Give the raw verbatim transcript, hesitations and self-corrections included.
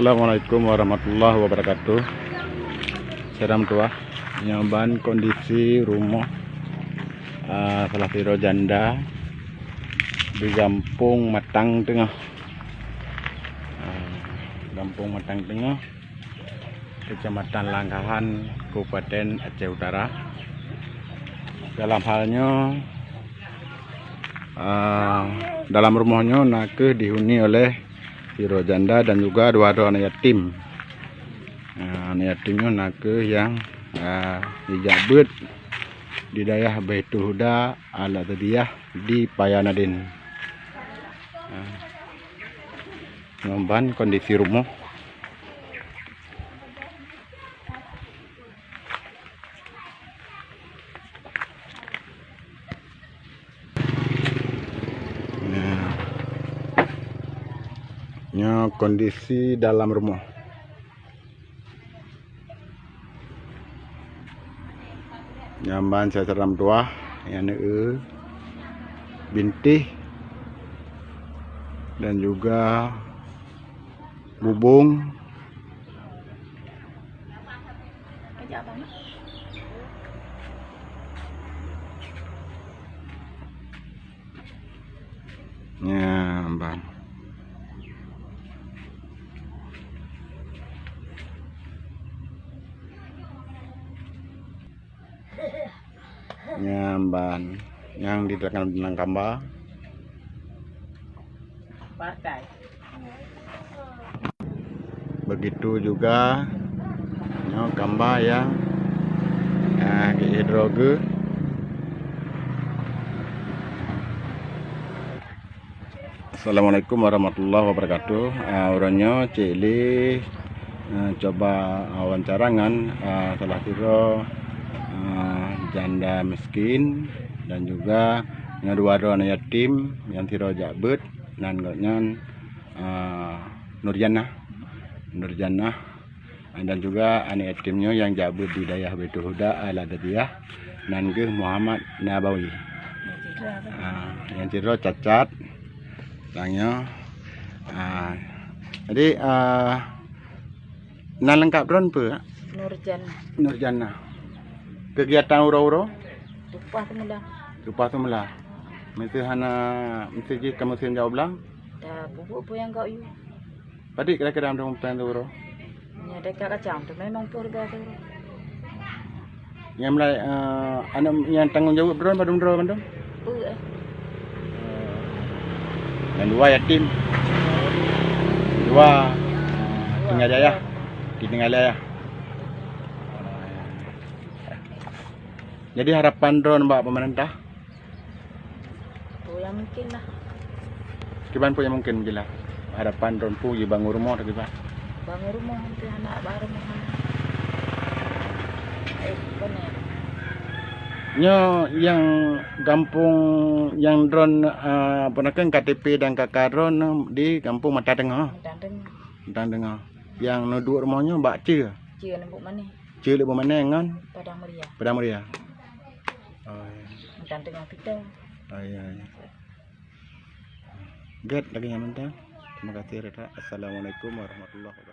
Assalamualaikum warahmatullahi wabarakatuh. Salam tuah. Nyoe ban kondisi rumoh, ah, salah sidroe janda di Gampông Matang Teungoh. Ah, Gampông Matang Teungoh, Kecamatan Langkahan, Kabupaten Aceh Utara. Dalam hal nyoe, ah, dalam rumoh nyoe nakeuh dihuni oleh sidroe janda dan juga dua droe aneuk yatim. Ah, aneuk yatim nyoe nakeuh nyang, ah, jijak beuet di dayah Baitul Huda Al-Adabiyah di Paya Nadin. Ah, nyoe ban kondisi rumoh. Nah, nyoe kondisi dalam rumoh. Nyoe ban sasaran tuah, nyang neueu bintéh dan juga bubông. Nyan ban. Nyan ban. Nyang di dalam kamba. Partai. Begitu juga nyoe kamba nyang, ah, geuhidro geuh. Assalamualaikum warahmatullahi wabarakatuh. Ah, uroe nyoe cit lé, ah, cuba wawancara ngon, ah, salah sidroe, ah, janda miskin dan juga ngon dua droe aneuk yatim nyang sidroe jak beuet, nan gobnyan, ah, Nurjannah. Nurjannah, ah, dan juga aneuk yatim nyoe nyang jak beuet di dayah Baitul Huda Al-Adabiyah, nan geuh Muhammad Nabawi. Ah, nyang sidroe cacat. Tanyoe. Ah, jadi, ah, nan leungkap droen peue? Nurjannah. Nurjannah. Kegiatan uroe-uroe? Upah teumula. Upah teumula. Meusé hana, meusé jih ka musém jak u blang? Dah pupuk peue nyang gok yue. Padit kira-kira mandum péng siuroe? Nyoe deka kacang tu memang peue harga siuroe. Nyang mulai, eh, aneuk nyang tanggong jaweueb droen padum droe mandum? Peue, eh? Nyang dua yatim. Dua, eh, tinggai di ayah. Ditinggai lé ayah. Jadi harapan droen bak pemerintah? Peue nyang mungkin lah. Kiban peue nyang mungkin meujeulaih? Harapan droen peue jibangun rumoh atau kiban? Bangun rumoh, untuk anak baru rumoh. Eh, bukan ya. Nyoe nyang gampông nyang droen, ah, peue nakeuh K T P dan K K droen di gampông Matang Teungoh. Matang Teungoh. Matang Teungoh. Nyang neuduek rumoh nyoe bak ceue. Ceue Leumbok Manéh. Ceue Leumbok Manéh ngon? Padang Meuria. Padang Meuria. Oh, ya. Matang Teungoh Pito. Oh, ya, ya. Gét lagèe nyan mantong. Terima kasih, Reda. Assalamualaikum warahmatullahi wabarakatuh.